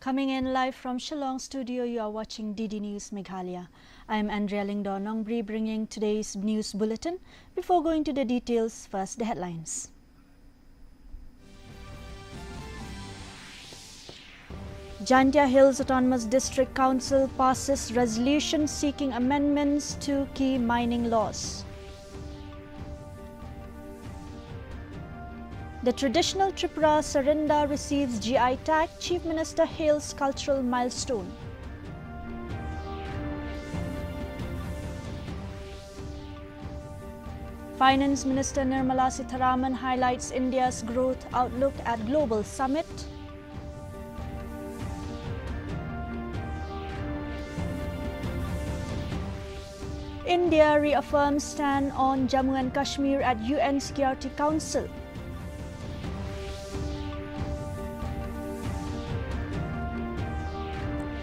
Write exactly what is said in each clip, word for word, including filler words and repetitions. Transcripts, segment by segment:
Coming in live from Shillong studio, you are watching D D News Meghalaya. I am Andrea Lyngdoh Nongbri bringing today's news bulletin. Before going to the details, first the headlines. Jaintia Hills Autonomous District Council passes resolution seeking amendments to key mining laws. The traditional Tripura Sarinda receives G I tag, Chief Minister hails cultural milestone. Finance Minister Nirmala Sitharaman highlights India's growth outlook at Global Summit. India reaffirms stand on Jammu and Kashmir at U N Security Council.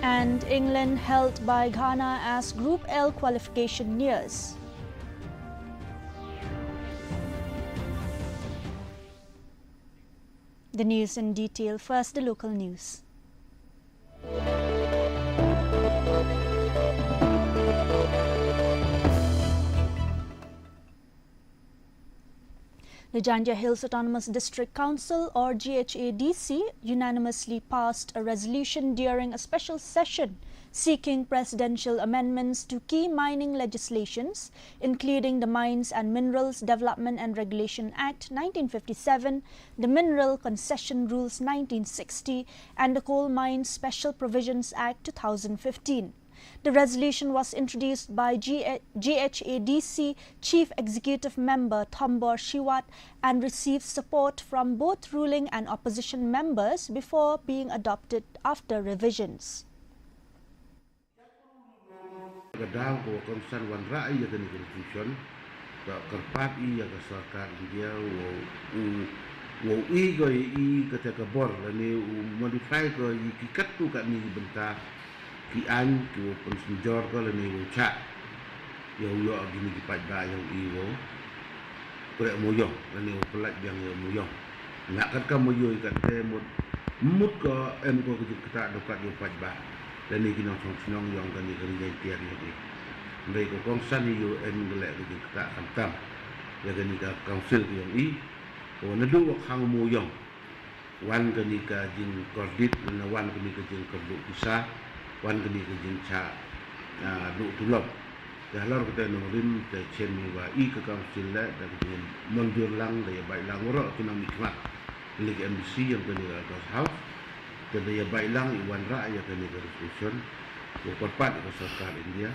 And England held by Ghana as Group L qualification nears. The news in detail. First, the local news. The Jaintia Hills Autonomous District Council, or G H A D C, unanimously passed a resolution during a special session seeking presidential amendments to key mining legislations, including the Mines and Minerals Development and Regulation Act nineteen fifty-seven, the Mineral Concession Rules nineteen sixty, and the Coal Mines Special Provisions Act two thousand fifteen. The resolution was introduced by G H A D C Chief Executive Member Thombor Shiwat and received support from both ruling and opposition members before being adopted after revisions. Ka daw ka wa kongsan wanrah ïa kane ka resolution, ka kyrpad ïa ka sorkar India wow u, wow i ka i kata ka bor lane u modify ka i ki katto katne ki bynta ki aiñ ki wow pynsynjor ka lane wow chah ïa u ïoh kine ki paidbah ïa u i wow kreh mooyong lane wow pyllait biang ïa u mooyong. Nga kat ka mooyong kat te mut, mut ka em ko ka jingkata dokat ïa u paidbah lane ki nongshong shnong ïong kane ka ri Jaintia ïong i. Hynrei ka kongsan ïa u em ka leh ka jingkata khamtam ïa kane ka council ïong i. Ka wa naduh wa khang u mooyong, wan kane ka jingkordit, lane wan kane ka jingkyrduh pisa, wan kane ka jingchah, ah, duh tulop. Te halor kata nongrim te chen ni wa i ka council le da ka jingmynjur lang da ïa bai lang waroh ki nongmihkhmat. Lane ka M D C ïong kane ka August House. Te da ïa bai lang i wanrah ïa kane ka resolution. Wa kyrpad ïa ka sorkar India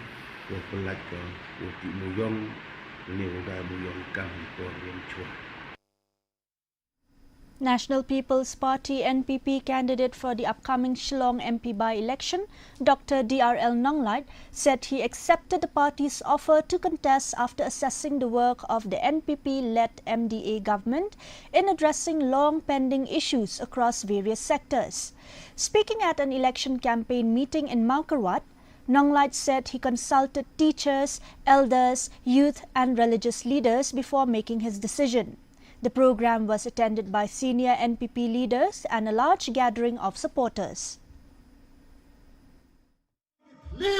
wa pyllait ka, wa tih mooyong, lane wa dai mooyong kam ha i por ïa machua. National People's Party, N P P, candidate for the upcoming Shillong M P by-election, Doctor D R L Nonglait, said he accepted the party's offer to contest after assessing the work of the N P P-led M D A government in addressing long-pending issues across various sectors. Speaking at an election campaign meeting in Mawkyrwat, Nonglait said he consulted teachers, elders, youth and religious leaders before making his decision. The program was attended by senior N P P leaders and a large gathering of supporters. Ki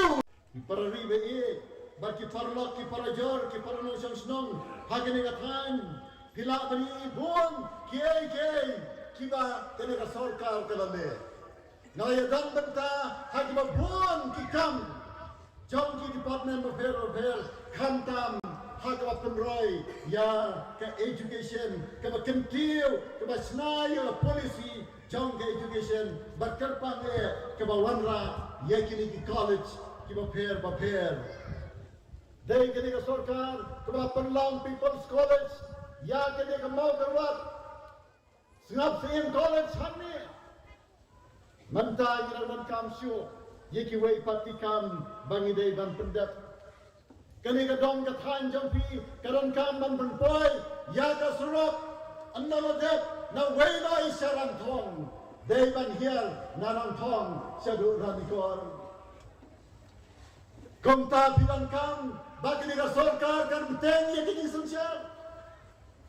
para ri ba ïeit, bad ki paralok, ki parajor, ki para nongshong shnong ha kane ka thaiñ, phi lah ban ïohi bun kiei kiei kiba kane ka sorkar ka la leh. Nga ïa don bynta ha kiba bun ki kam jong ki department bapher bapher, khamtam ha kaba pynroi ïa ka education, kaba kyntiew, kaba shna ïa ka policy jong ka education, bad kyrpang eh kaba wanrah ïa kine ki college kiba pher bapher. Dei kane ka sorkar kaba pynlong People's College ïa kane ka Mawkyrwat. Sngap Syiem College hangne. Mynta ngi dang donkam shuh ïa kiwei pat ki kam ba ngi dei ban pyndep. Kane ka dong ka thaiñ jong phi ka donkam ban pynpoi ïa ka surok. Ynda la dep na Weiloi sha Ranthong, dei ban hiar na Ranthong shaduh Ranikor. Kumta phi donkam ba kane ka sorkar kan bteng ïa ka jingsynshar?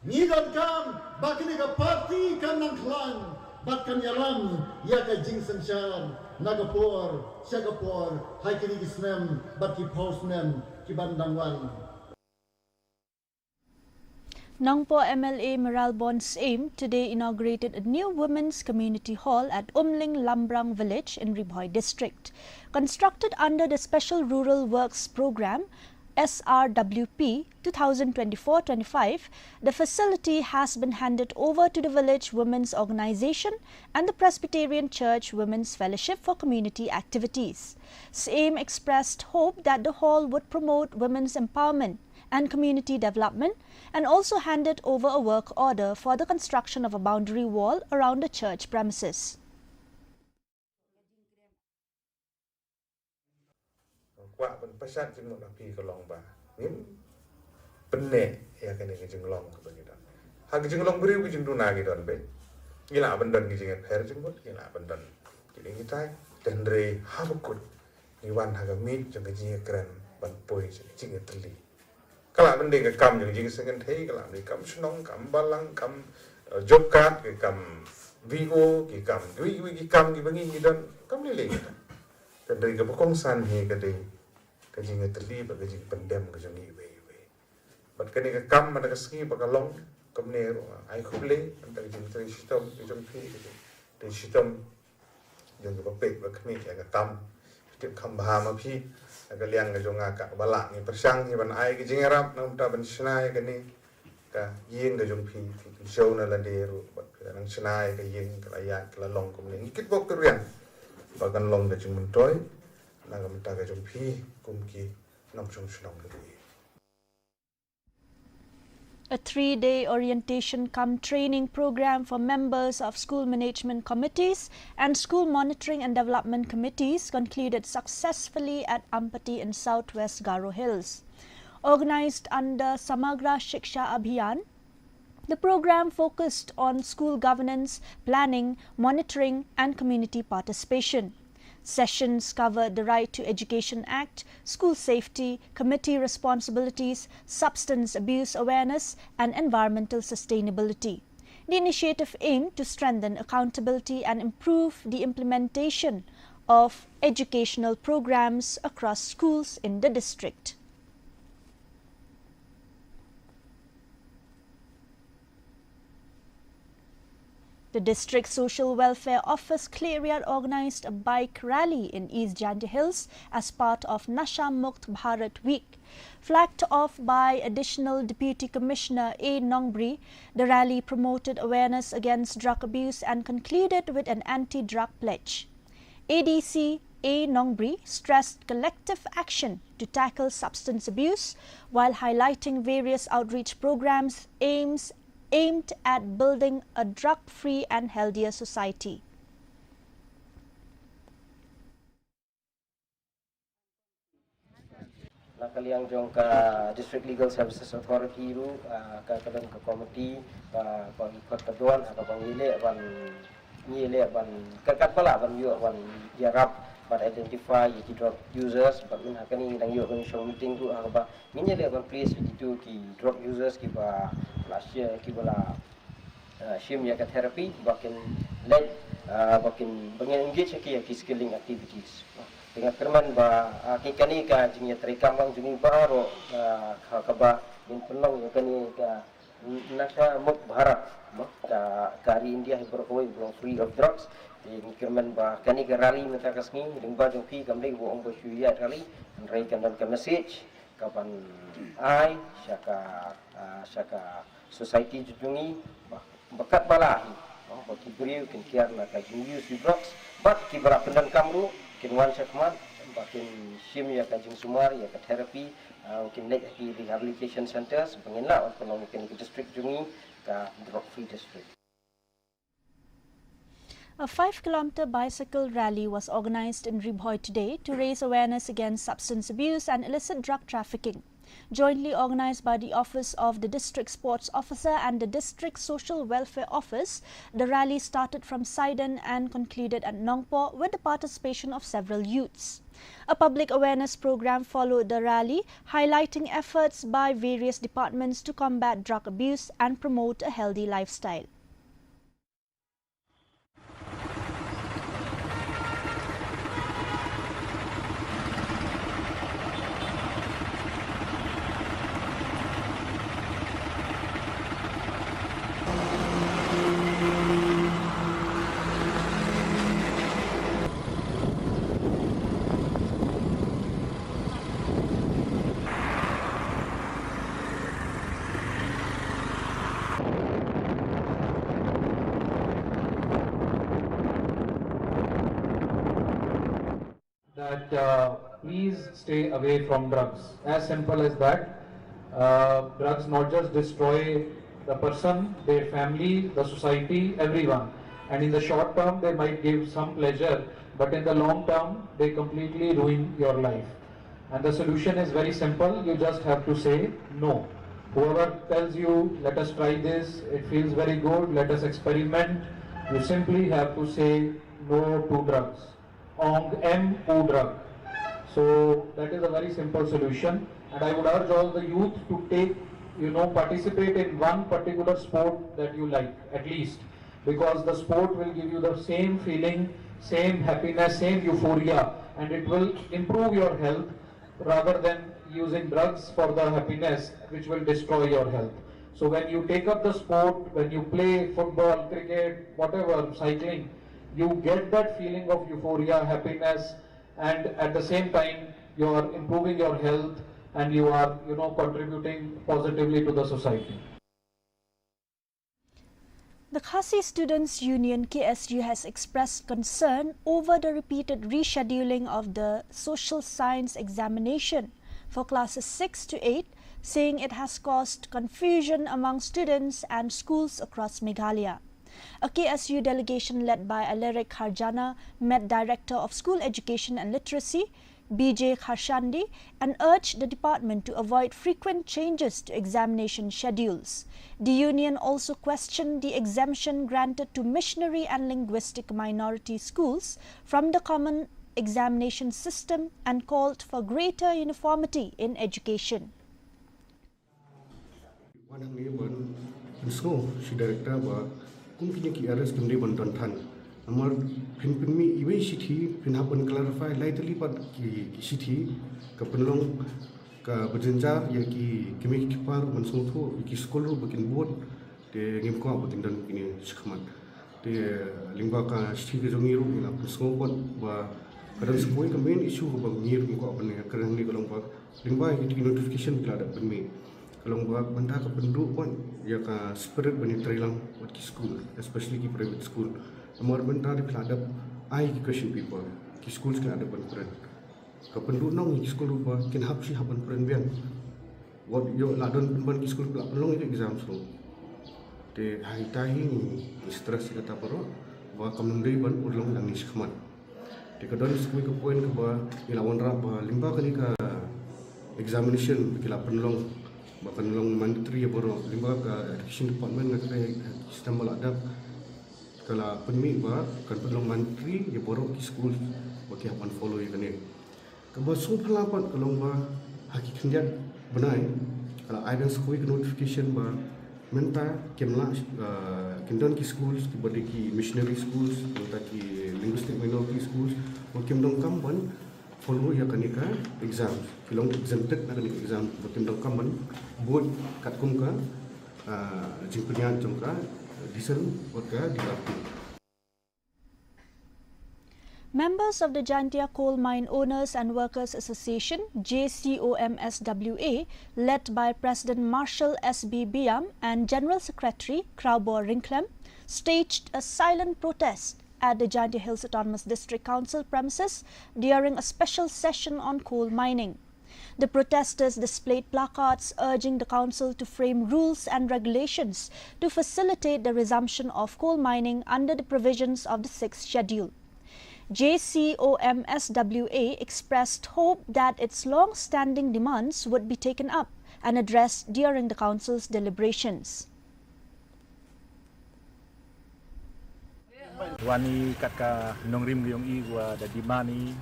Ngi donkam ba kane ka party kan nang khlaiñ Bad kan ïalam ïa ka jingsynshar na ka por sha ka por ha kine ki snem bad ki phew snem ki ban dang wan. Nongpoh M L A Mayralborn Syiem today inaugurated a new Women's Community Hall at Umling Lambrang Village in Ri Bhoi District. Constructed under the Special Rural Works Programme, S R W P, two thousand twenty-four twenty-five, the facility has been handed over to the village women's organization and the Presbyterian Church Women's Fellowship for community activities. Syiem expressed hope that the hall would promote women's empowerment and community development, and also handed over a work order for the construction of a boundary wall around the church premises. Kwah ban pashat jingmut ha phi ka long ba ngin pynneh ïa kane ka jinglong kaba ngi don. Ha ka jinglong briew ka jingduna ngi don beit. Ngi lah ban don ki jingïapher jingmut, ngi lah ban don ki dei ngi tai. Hynrei haba kut ngi wan ha ka miej jong ka jingïakren ban poi sha ka jingïatylli. Ka lah ban dei ka kam jong jingsngewthuh, ka lah ban dei kam shnong, kam balang, kam, eh, job card, ki kam V O, ki kam kiwei kiwei ki kam kiba ngi ngi don, kam lei lei kita. Hynrei kaba kongsan hi ka dei ka jingïatylli bad ka jingpyndem ka jong ngi iwei iwei. Bad kane ka kam mynta ka sngi ba ka long kumne ruh, ai khublei mynta ka jingtrei shitom ka jong phi, ka jingtrei shitom jong kiba peit ba khmih ïa ka kam. Tip kham bha ma phi, na ka liang ka jong nga, kaba lah ngi pyrshang hi ban ai ka jingïarap na ka bynta ban shna ïa kane ka ïing ka jong phi. Phi kynshew na lade ruh bad phi la nang shna ïa ka ïing, ka la ïaid ka la long kumne. Ngi kitbok kyrwiang ba kan long ka jingmyntoi na ka bynta ka jong phi kum ki nongshong shnong lade. A three-day orientation cum training program for members of school management committees and school monitoring and development committees concluded successfully at Ampati in Southwest Garo Hills. Organized under Samagra Shiksha Abhiyan, the program focused on school governance, planning, monitoring, and community participation. Sessions covered the Right to Education Act, school safety, committee responsibilities, substance abuse awareness, and environmental sustainability. The initiative aimed to strengthen accountability and improve the implementation of educational programs across schools in the district. The District Social Welfare Office Khliehriat organized a bike rally in East Jaiñtia Hills as part of Nasha Mukt Bharat Week. Flagged off by Additional Deputy Commissioner A Nongbri, the rally promoted awareness against drug abuse and concluded with an anti-drug pledge. A D C A Nongbri stressed collective action to tackle substance abuse while highlighting various outreach programs aims, aimed at building a drug-free and healthier society. Na ka liang jong ka District Legal Services Authority ruh, ah, ka, ka don ka committee, ah, ba ngi khot ka don, ah, ka ba ngi leh ban, ngi leh ban, ka, katba lah ban ïoh ban ïarap, ban identify ïa ki drug users, bad mynta ha kane ngi dang ïoh ban shong meeting ruh, ah, ba ngi leh ban place ïa kitu ki drug users kiba la shim, kiba la ah, shim ïa ka therapy, ba kin leit, ah, ba kin, ba ngin engage ïa ki, ïa ki skilling activities. Te nga kyrmen ba, ah, ki kane ka jingïatreikam jong ngi baroh, ah, ka, kaba ngin pynlong ïa kane ka Nasha Mukt Bharat, mo, ka, ka ri India hi baroh kawei ba long free of drugs. Te ngi kyrmen ba kane ka rally mynta ka sngi, lyngba jong phi kam dei ba ong ba shu ïaid rally, hynrei kan don ka message kaban ai sha ka, ah, sha ka society jong ngi, ba, ba katba lah hi, no, ba ki briew kin kiar na ka jinguse drugs, bad kiba la pyndonkam ruh kin wan shakhmat, ba kin shim ïa ka jingsumar, ïa ka therapy, ah, kin leit ha ki rehabilitation centres, ba ngin lah ban pynlong ïa kane ka district jong ngi ka drug free district. A five kilometer bicycle rally was organized in Ri Bhoi today to raise awareness against substance abuse and illicit drug trafficking. Jointly organized by the Office of the District Sports Officer and the District Social Welfare Office, the rally started from Saiden and concluded at Nongpoh with the participation of several youths. A public awareness program followed the rally, highlighting efforts by various departments to combat drug abuse and promote a healthy lifestyle. That uh, please stay away from drugs. As simple as that. Uh, drugs not just destroy the person, their family, the society, everyone. And in the short term, they might give some pleasure, but in the long term, they completely ruin your life. And the solution is very simple. You just have to say no. Whoever tells you, "Let us try this, it feels very good, let us experiment," you simply have to say no to drugs. Ong em u drug. So that is a very simple solution. And I would urge all the youth to take, you know, participate in one particular sport that you like, at least. Because the sport will give you the same feeling, same happiness, same euphoria, and it will improve your health rather than using drugs for the happiness, which will destroy your health. So when you take up the sport, when you play football, cricket, whatever, cycling, you get that feeling of euphoria, happiness, and at the same time, you are improving your health and you are, you know, contributing positively to the society. The Khasi Students Union K S U has expressed concern over the repeated rescheduling of the social science examination for classes six to eight, saying it has caused confusion among students and schools across Meghalaya. A K S U delegation led by Alaric Kharjana met Director of School Education and Literacy, B J Kharshandi, and urged the department to avoid frequent changes to examination schedules. The union also questioned the exemption granted to missionary and linguistic minority schools from the common examination system and called for greater uniformity in education. Wan hangne ban pynsngew sha director ba kum kine ki errors kim dei ban don than. Namar phin pynmih iwei i shithi, phin hap ban clarify lai tylli pat ki, ki shithi, ka pynlong kaba jynjar ïa ki kmie ki kpa ruh ban sngewthuh, ïa ki skul ruh ba kin bud. Te ngim kwah ba kin don kine shakhmat. Te lyngba ka shithi ka jong ngi ruh ngi la pynsngew pat ba ka don sa kawei ka main issue kaba ngi ruh ngi kwah ban ïakren hangne, ka long ba lyngba ïa ki notification ki la dep pynmih, ka long ba mynta ka pynduh pat ïa ka spirit ban ïatreilang bad ki skul, especially ki private school. Namar mynta dei ki la dep ai ki question paper, ki school ki la dep ban print. Ka pynduh noh ïa ki skul ruh ba kin hap shi hap ban print biang. Wat ïoh la don pynban ki skul ba la pynlong ïa ki exams ruh. Te ha ita hi ngi stress ïa kata baroh ba kam dei ban urlong nangne shakhmat. Te ka don sa kawei ka point kaba ngi la wanrah ba lyngba kane ka examination ba ki la pynlong, ba kan long mandatory ïa baroh, lyngba ka education department nga kyrpad ïa ki system ba la dep, ka la pynmih ba kan pynlong mandatory ïa baroh ki school ba ki hap ban follow ïa kane. Kaba sngewphylla pat ka long ba ha ki khyndiat bnai ka la ai da sa kawei ka notification ba mynta kim lah, kin don ki schools kiba dei ki missionary schools, mynta ki linguistic minority schools, ba kim donkam ban follow ïa kane ka exam, ki long exempted na kane ka exam, ba kim donkam ban bud katkum ka jingpynïaid jong ka D SEN bad ka D R P. Members of the Jaintia Coal Mine Owners and Workers Association, J C O M S W A, led by President Marshal S B Biam and General Secretary Kraubo Ringklem, staged a silent protest at the Jaintia Hills Autonomous District Council premises during a special session on coal mining. The protesters displayed placards urging the council to frame rules and regulations to facilitate the resumption of coal mining under the provisions of the sixth Schedule. J C O M S W A expressed hope that its long standing demands would be taken up and addressed during the council's deliberations. Wan i kat ka nongrim ka jong i wa da demand i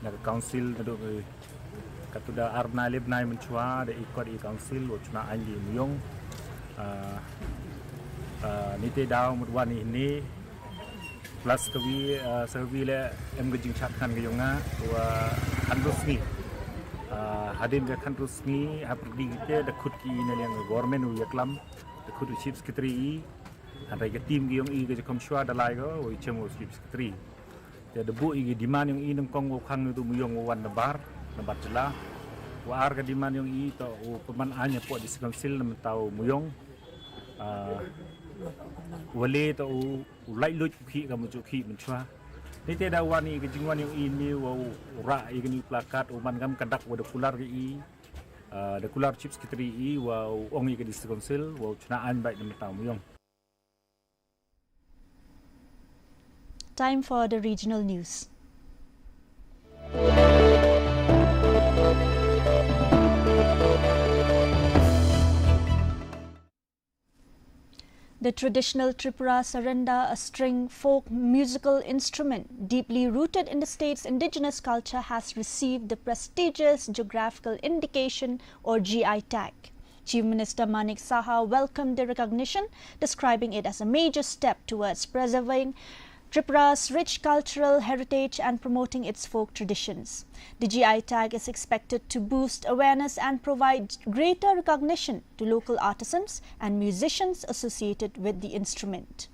na ka council naduh ka, kat da ar bnai le bnai mynshuwa da i kot i council wa chuna ain di myong. Ni te daw mut wan i ni plus ka wi sa wi le em ka jingchat kan ka jong nga wa khandus ni. Hadin ka khandus ni hap di te da khut ki na liang government u ya klam da khut u chief secretary i. Hynrei ka team ki jong i ka jingkham shuwa da lai ko wa i chem wa chief secretary. Te da buh i ki demand jong i nyngkong wa khang ni tu myong wa wan na bar na bar jylla. Wa ar ka demand jong i to u pynban ain hapoh district council na mynta u myong. Wa le to u laitluid u khih ka mujuk khih mynshuwa. Ngi te da wan ïa ka jingwan ïa u ïing ne u rah ïa kane ka placard u man ngam ka dak wa da kular ka i, ah, da kular Chief Secretary i wa u ong ïa ka District Council wa u chna ain bait na mynta u ïong. Time for the regional news. The traditional Tripura sarenda, a string folk musical instrument deeply rooted in the state's indigenous culture, has received the prestigious geographical indication or G I tag. Chief Minister Manik Saha welcomed the recognition, describing it as a major step towards preserving Tripura's rich cultural heritage and promoting its folk traditions. The G I tag is expected to boost awareness and provide greater recognition to local artisans and musicians associated with the instrument.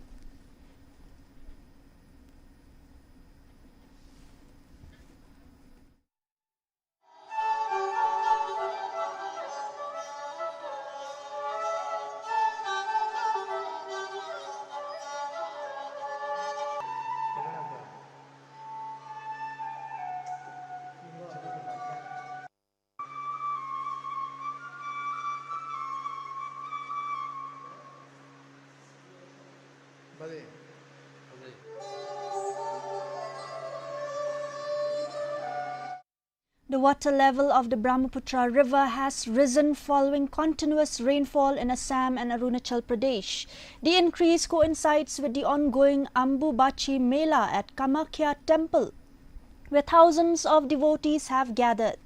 The water level of the Brahmaputra River has risen following continuous rainfall in Assam and Arunachal Pradesh. The increase coincides with the ongoing Ambubachi Mela at Kamakhya Temple, where thousands of devotees have gathered.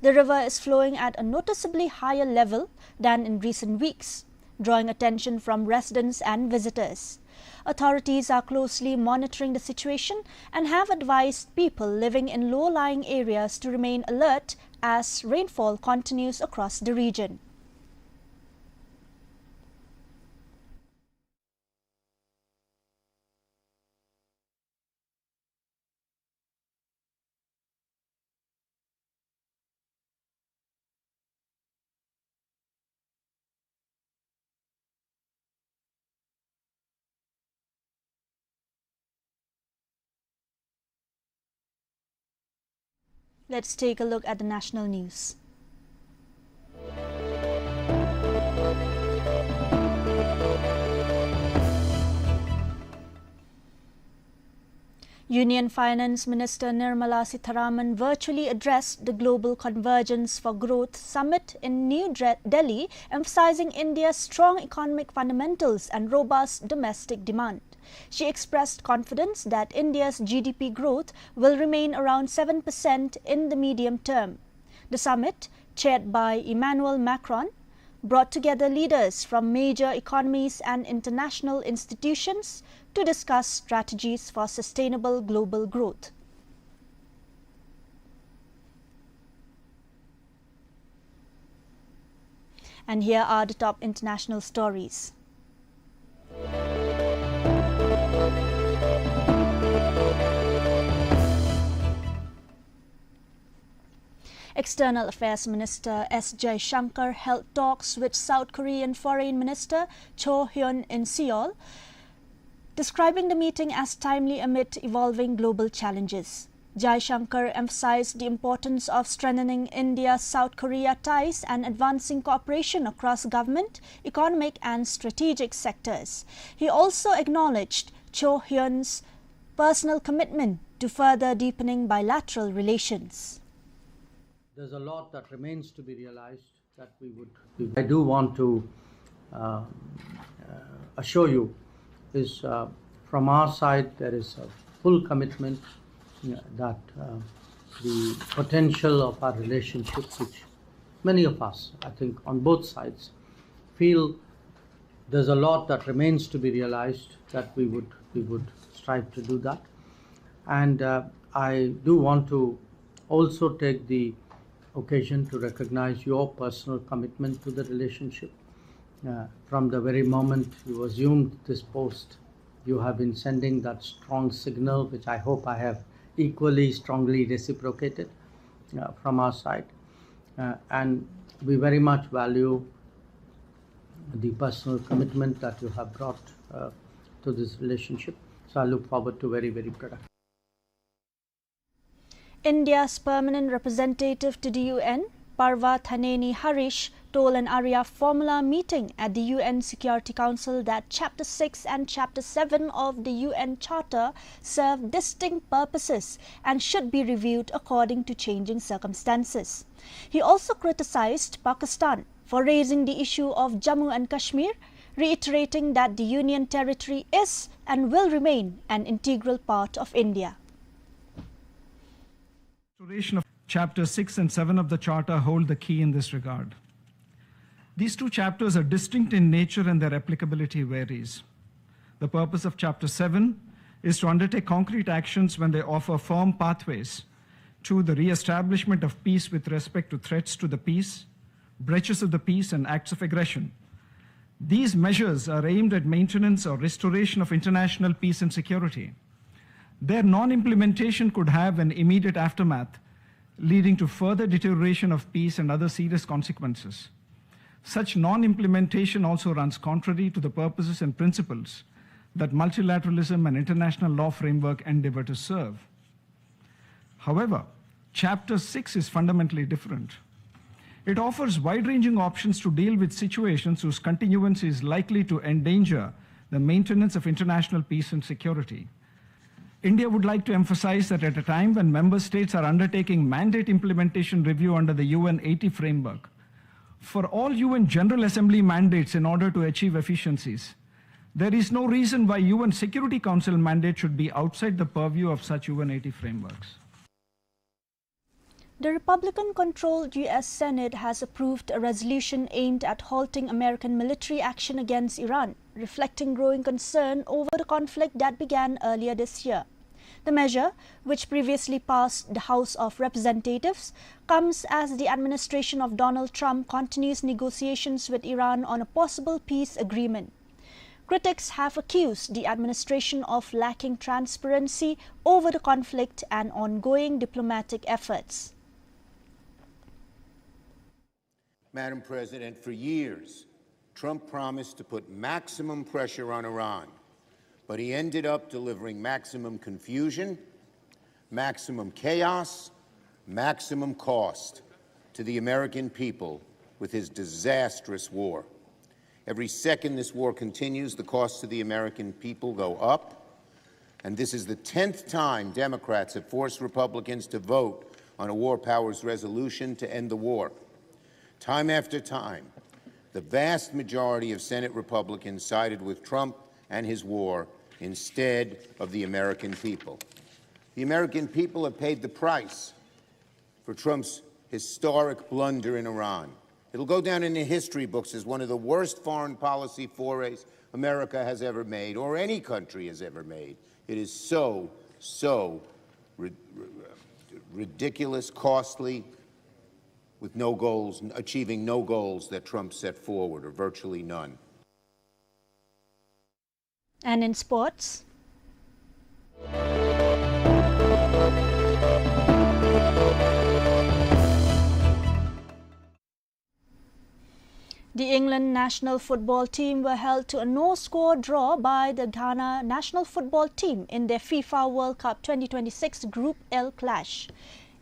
The river is flowing at a noticeably higher level than in recent weeks, drawing attention from residents and visitors. Authorities are closely monitoring the situation and have advised people living in low-lying areas to remain alert as rainfall continues across the region. Let's take a look at the national news. Union Finance Minister Nirmala Sitharaman virtually addressed the Global Convergence for Growth Summit in New Dre-, Delhi, emphasizing India's strong economic fundamentals and robust domestic demand. She expressed confidence that India's G D P growth will remain around seven percent in the medium term. The summit, chaired by Emmanuel Macron, brought together leaders from major economies and international institutions to discuss strategies for sustainable global growth. And here are the top international stories. External Affairs Minister S Jaishankar held talks with South Korean Foreign Minister Cho Hyun in Seoul, describing the meeting as timely amid evolving global challenges. Jaishankar emphasized the importance of strengthening India-South Korea ties and advancing cooperation across government, economic and strategic sectors. He also acknowledged Cho Hyun's personal commitment to further deepening bilateral relations. There's a lot that remains to be realized that we would, we, I do want to, uh, uh, assure you is, uh, from our side, there is a full commitment, uh, that, uh, the potential of our relationship, which many of us, I think, on both sides, feel there's a lot that remains to be realized, that we would, we would strive to do that. And, uh, I do want to also take the occasion to recognize your personal commitment to the relationship. Uh, from the very moment you assumed this post, you have been sending that strong signal, which I hope I have equally strongly reciprocated, uh, from our side. Uh, and we very much value the personal commitment that you have brought, uh, to this relationship. So I look forward to very, very productive. India's permanent representative to the U N, Parva Thaneni Harish, told an Arya Formula meeting at the U N Security Council that Chapter six and Chapter seven of the U N Charter serve distinct purposes and should be reviewed according to changing circumstances. He also criticized Pakistan for raising the issue of Jammu and Kashmir, reiterating that the Union Territory is and will remain an integral part of India. Restoration of Chapter six and seven of the Charter hold the key in this regard. These two chapters are distinct in nature and their applicability varies. The purpose of Chapter seven is to undertake concrete actions when they offer firm pathways to the re-establishment of peace with respect to threats to the peace, breaches of the peace, and acts of aggression. These measures are aimed at maintenance or restoration of international peace and security. Their non-implementation could have an immediate aftermath, leading to further deterioration of peace and other serious consequences. Such non-implementation also runs contrary to the purposes and principles that multilateralism and international law framework endeavor to serve. However, Chapter six is fundamentally different. It offers wide-ranging options to deal with situations whose continuance is likely to endanger the maintenance of international peace and security. India would like to emphasize that at a time when member states are undertaking mandate implementation review under the U N eighty framework, for all U N General Assembly mandates in order to achieve efficiencies, there is no reason why U N Security Council mandate should be outside the purview of such U N eighty frameworks. The Republican controlled U S Senate has approved a resolution aimed at halting American military action against Iran, reflecting growing concern over the conflict that began earlier this year. The measure, which previously passed the House of Representatives, comes as the administration of Donald Trump continues negotiations with Iran on a possible peace agreement. Critics have accused the administration of lacking transparency over the conflict and ongoing diplomatic efforts. Madam President, for years, Trump promised to put maximum pressure on Iran, but he ended up delivering maximum confusion, maximum chaos, maximum cost to the American people with his disastrous war. Every second this war continues, the cost to the American people go up. And this is the tenth time Democrats have forced Republicans to vote on a war powers resolution to end the war. Time after time, the vast majority of Senate Republicans sided with Trump and his war instead of the American people. The American people have paid the price for Trump's historic blunder in Iran. It'll go down in the history books as one of the worst foreign policy forays America has ever made, or any country has ever made. It is so, so ri- ri- ridiculous, costly, with no goals, achieving no goals that Trump set forward, or virtually none. And in sports, the England national football team were held to a no score draw by the Ghana national football team in their FIFA World Cup twenty twenty-six Group L clash.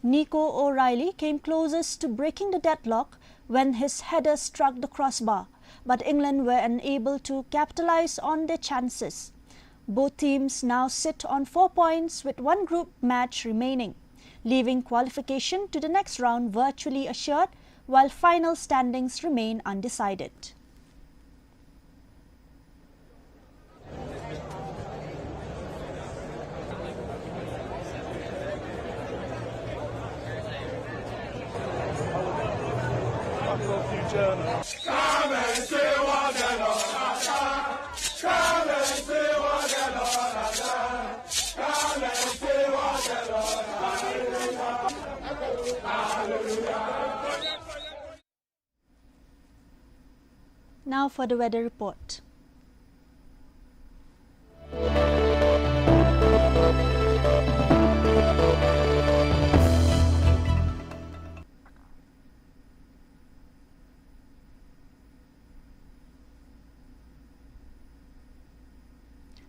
Nico O'Reilly came closest to breaking the deadlock when his header struck the crossbar, but England were unable to capitalize on their chances. Both teams now sit on four points with one group match remaining, leaving qualification to the next round virtually assured, while final standings remain undecided. Now for the weather report.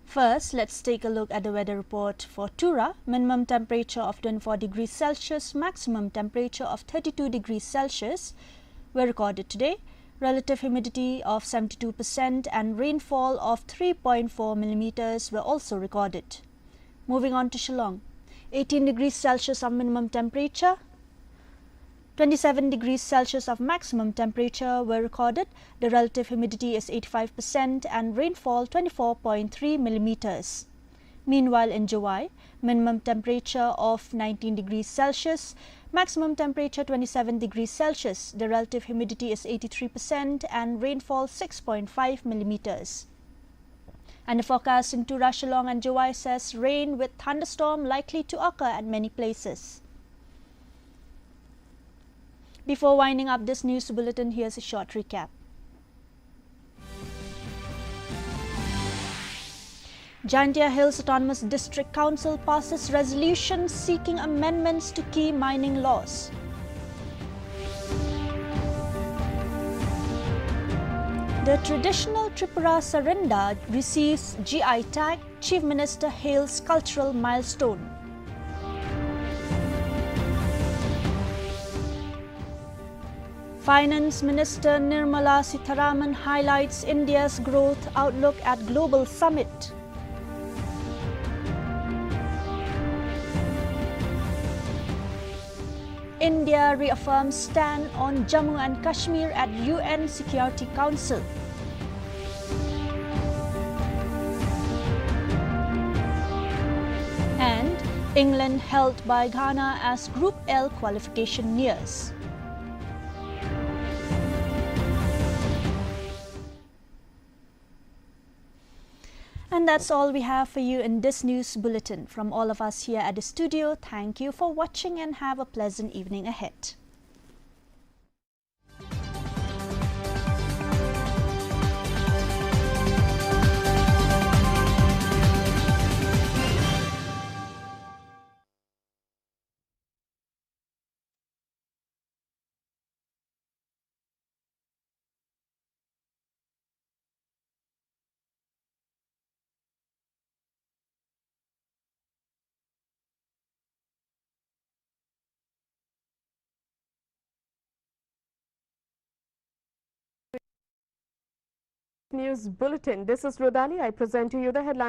First, let's take a look at the weather report for Tura. Minimum temperature of twenty-four degrees Celsius, maximum temperature of thirty-two degrees Celsius were recorded today. Relative humidity of seventy-two percent and rainfall of three point four millimeters were also recorded. Moving on to Shillong, eighteen degrees Celsius of minimum temperature, twenty-seven degrees Celsius of maximum temperature were recorded. The relative humidity is eighty-five percent and rainfall twenty-four point three millimeters. Meanwhile, in Jowai, minimum temperature of nineteen degrees Celsius, maximum temperature twenty-seven degrees Celsius. The relative humidity is eighty-three percent and rainfall six point five millimeters. And the forecast in Tura, Shillong and Jowai says rain with thunderstorm likely to occur at many places. Before winding up this news bulletin, here's a short recap. Jaintia Hills Autonomous District Council passes resolution seeking amendments to key mining laws. The traditional Tripura Sarinda receives G I tag, Chief Minister hails cultural milestone. Finance Minister Nirmala Sitharaman highlights India's growth outlook at Global Summit. India reaffirms stand on Jammu and Kashmir at U N Security Council. And England held by Ghana as Group L qualification nears. And that's all we have for you in this news bulletin. From all of us here at the studio, thank you for watching and have a pleasant evening ahead. News Bulletin. This is Rodali. I present to you the headlines.